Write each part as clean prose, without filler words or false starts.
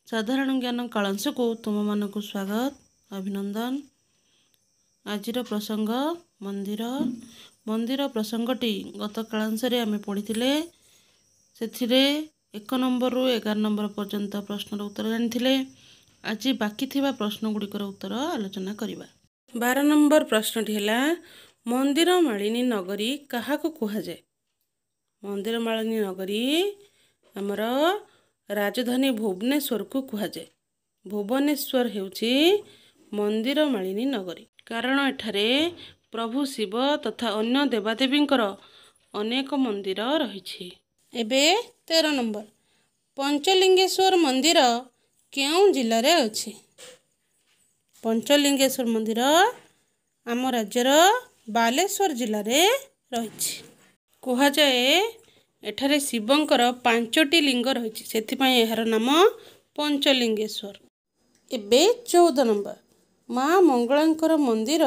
ସାଧାରଣ ଜ୍ଞାନ କାଳାଂଶକୁ ତୁମମାନଙ୍କୁ ସ୍ୱାଗତ, ଅଭିନନ୍ଦନ। ଆଜିର ପ୍ରସଙ୍ଗ ମନ୍ଦିର। ମନ୍ଦିର ପ୍ରସଙ୍ଗଟି ଗତ କାଳାଂଶରେ ଆମେ ପଢ଼ିଥିଲେ। ସେଥିରେ 1 ନମ୍ବରରୁ 11 ନମ୍ବର ପର୍ଯ୍ୟନ୍ତ ପ୍ରଶ୍ନର ଉତ୍ତର ଜାଣିଥିଲେ। ଆଜି ବାକି ଥିବା ପ୍ରଶ୍ନ ଗୁଡ଼ିକର ଉତ୍ତର ଆଲୋଚନା କରିବା। 12 ନମ୍ବର ପ୍ରଶ୍ନଟି ହେଲା, ମନ୍ଦିର ମାଳିନୀ ନଗରୀ କାହାକୁ କୁହାଯାଏ? ମନ୍ଦିର ମାଳିନୀ ନଗରୀ ଆମର ରାଜଧାନୀ ଭୁବନେଶ୍ୱରକୁ କୁହାଯାଏ। ଭୁବନେଶ୍ୱର ହେଉଛି ମନ୍ଦିର ମାଳିନୀ ନଗରୀ, କାରଣ ଏଠାରେ ପ୍ରଭୁ ଶିବ ତଥା ଅନ୍ୟ ଦେବାଦେବୀଙ୍କର ଅନେକ ମନ୍ଦିର ରହିଛି। ଏବେ 13 ନମ୍ବର, ପଞ୍ଚଲିଙ୍ଗେଶ୍ୱର ମନ୍ଦିର କେଉଁ ଜିଲ୍ଲାରେ ଅଛି? ପଞ୍ଚଲିଙ୍ଗେଶ୍ୱର ମନ୍ଦିର ଆମ ରାଜ୍ୟର ବାଲେଶ୍ୱର ଜିଲ୍ଲାରେ ରହିଛି। କୁହାଯାଏ ଏଠାରେ ଶିବଙ୍କର 5ଟି ଲିଙ୍ଗ ରହିଛି, ସେଥିପାଇଁ ଏହାର ନାମ ପଞ୍ଚଲିଙ୍ଗେଶ୍ୱର। ଏବେ 14 ନମ୍ବର, ମା ମଙ୍ଗଳାଙ୍କର ମନ୍ଦିର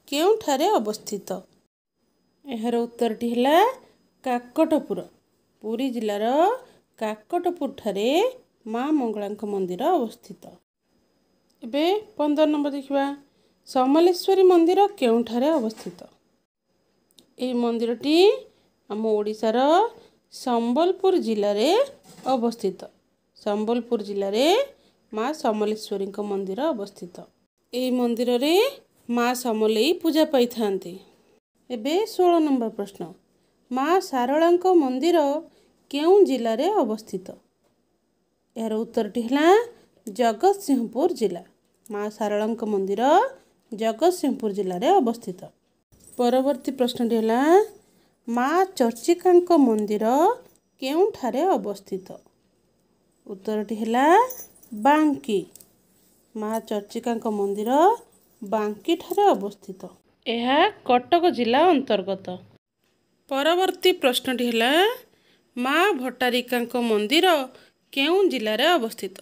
କେଉଁଠାରେ ଅବସ୍ଥିତ? ଏହାର ଉତ୍ତରଟି ହେଲା କାକଟପୁର। ପୁରୀ ଜିଲ୍ଲାର କାକଟପୁରଠାରେ ମା ମଙ୍ଗଳାଙ୍କ ମନ୍ଦିର ଅବସ୍ଥିତ। ଏବେ 15 ନମ୍ବର ଦେଖିବା, ସମଲେଶ୍ୱରୀ ମନ୍ଦିର କେଉଁଠାରେ ଅବସ୍ଥିତ? ଏହି ମନ୍ଦିରଟି ଆମ ଓଡ଼ିଶାର ସମ୍ବଲପୁର ଜିଲ୍ଲାରେ ଅବସ୍ଥିତ। ସମ୍ବଲପୁର ଜିଲ୍ଲାରେ ମା ସମଲେଶ୍ୱରୀଙ୍କ ମନ୍ଦିର ଅବସ୍ଥିତ। ଏହି ମନ୍ଦିରରେ ମା ସମଲେଇ ପୂଜା ପାଇଥାନ୍ତି। ଏବେ 16 ନମ୍ବର ପ୍ରଶ୍ନ, ମା ଶାରଳାଙ୍କ ମନ୍ଦିର କେଉଁ ଜିଲ୍ଲାରେ ଅବସ୍ଥିତ? ଏହାର ଉତ୍ତରଟି ହେଲା ଜଗତସିଂହପୁର ଜିଲ୍ଲା। ମା ଶାରଳାଙ୍କ ମନ୍ଦିର ଜଗତସିଂହପୁର ଜିଲ୍ଲାରେ ଅବସ୍ଥିତ। ପରବର୍ତ୍ତୀ ପ୍ରଶ୍ନଟି ହେଲା, ମା ଚର୍ଚ୍ଚିକାଙ୍କ ମନ୍ଦିର କେଉଁଠାରେ ଅବସ୍ଥିତ? ଉତ୍ତରଟି ହେଲା ବାଙ୍କି। ମା ଚର୍ଚ୍ଚିକାଙ୍କ ମନ୍ଦିର ବାଙ୍କିଠାରେ ଅବସ୍ଥିତ। ଏହା କଟକ ଜିଲ୍ଲା ଅନ୍ତର୍ଗତ। ପରବର୍ତ୍ତୀ ପ୍ରଶ୍ନଟି ହେଲା, ମା ଭଟ୍ଟାରିକାଙ୍କ ମନ୍ଦିର କେଉଁ ଜିଲ୍ଲାରେ ଅବସ୍ଥିତ?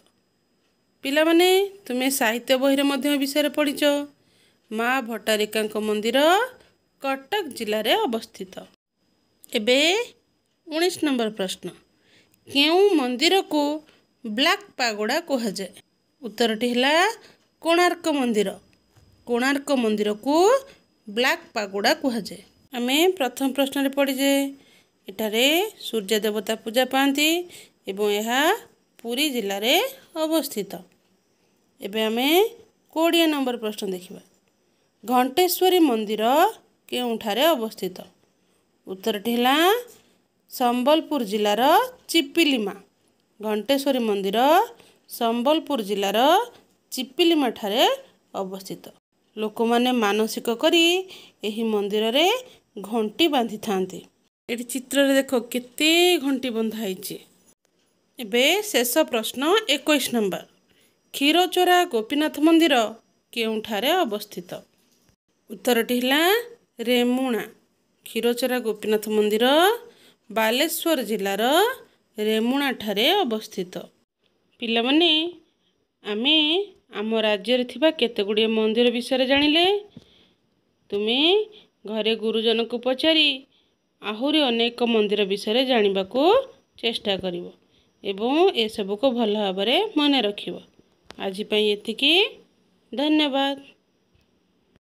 ପିଲାମାନେ, ତୁମେ ସାହିତ୍ୟ ବହିରେ ମଧ୍ୟ ଏ ବିଷୟରେ ପଢ଼ିଛ। ମା ଭଟ୍ଟାରିକାଙ୍କ ମନ୍ଦିର କଟକ ଜିଲ୍ଲାରେ ଅବସ୍ଥିତ। ଏବେ 19 ନମ୍ବର ପ୍ରଶ୍ନ, କେଉଁ ମନ୍ଦିରକୁ ବ୍ଲାକ୍ ପାଗୋଡ଼ା କୁହାଯାଏ? ଉତ୍ତରଟି ହେଲା କୋଣାର୍କ ମନ୍ଦିର। କୋଣାର୍କ ମନ୍ଦିରକୁ ବ୍ଲାକ୍ ପାଗୋଡ଼ା କୁହାଯାଏ। ଆମେ ପ୍ରଥମ ପ୍ରଶ୍ନରେ ପଢ଼ିଛେ ଏଠାରେ ସୂର୍ଯ୍ୟ ଦେବତା ପୂଜା ପାଆନ୍ତି ଏବଂ ଏହା ପୁରୀ ଜିଲ୍ଲାରେ ଅବସ୍ଥିତ। ଏବେ ଆମେ 20 ନମ୍ବର ପ୍ରଶ୍ନ ଦେଖିବା, ଘଣ୍ଟେଶ୍ୱରୀ ମନ୍ଦିର କେଉଁଠାରେ ଅବସ୍ଥିତ? ଉତ୍ତରଟି ହେଲା ସମ୍ବଲପୁର ଜିଲ୍ଲାର ଚିପିଲିମା। ଘଣ୍ଟେଶ୍ୱରୀ ମନ୍ଦିର ସମ୍ବଲପୁର ଜିଲ୍ଲାର ଚିପିଲିମାଠାରେ ଅବସ୍ଥିତ। ଲୋକମାନେ ମାନସିକ କରି ଏହି ମନ୍ଦିରରେ ଘଣ୍ଟି ବାନ୍ଧିଥାନ୍ତି। ଏଠି ଚିତ୍ରରେ ଦେଖ କେତେ ଘଣ୍ଟି ବନ୍ଧା ହେଇଛି। ଏବେ ଶେଷ ପ୍ରଶ୍ନ 21 ନମ୍ବର, କ୍ଷୀରଚୋରା ଗୋପୀନାଥ ମନ୍ଦିର କେଉଁଠାରେ ଅବସ୍ଥିତ? ଉତ୍ତରଟି ହେଲା ରେମୁଣା। କ୍ଷୀରଚୋରା ଗୋପୀନାଥ ମନ୍ଦିର ବାଲେଶ୍ୱର ଜିଲ୍ଲାର ରେମୁଣାଠାରେ ଅବସ୍ଥିତ। ପିଲାମାନେ, ଆମେ ଆମ ରାଜ୍ୟରେ ଥିବା କେତେ ଗୁଡ଼ିଏ ମନ୍ଦିର ବିଷୟରେ ଜାଣିଲେ। ତୁମେ ଘରେ ଗୁରୁଜନଙ୍କୁ ପଚାରି ଆହୁରି ଅନେକ ମନ୍ଦିର ବିଷୟରେ ଜାଣିବାକୁ ଚେଷ୍ଟା କରିବ ଏବଂ ଏସବୁକୁ ଭଲ ଭାବରେ ମନେ ରଖିବ। ଆଜି ପାଇଁ ଏତିକି। ଧନ୍ୟବାଦ।